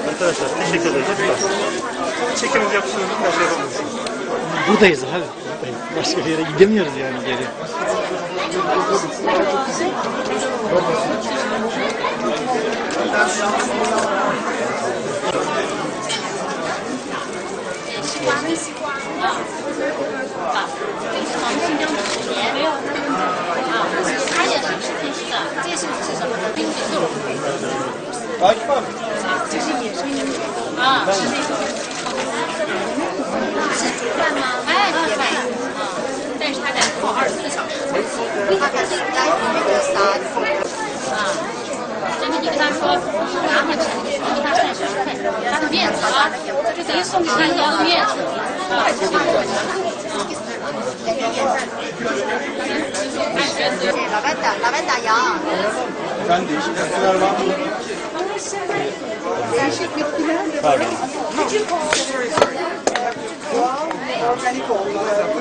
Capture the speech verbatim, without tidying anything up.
Arkadaşlar, teşekkür ederiz. Çekimimizi yapıyorsunuz, bir şey yapamıyorsunuz. Buradayız abi. Başka bir yere gidemiyoruz yani geri. Lavetta, lavetta ya. Organik olmalı.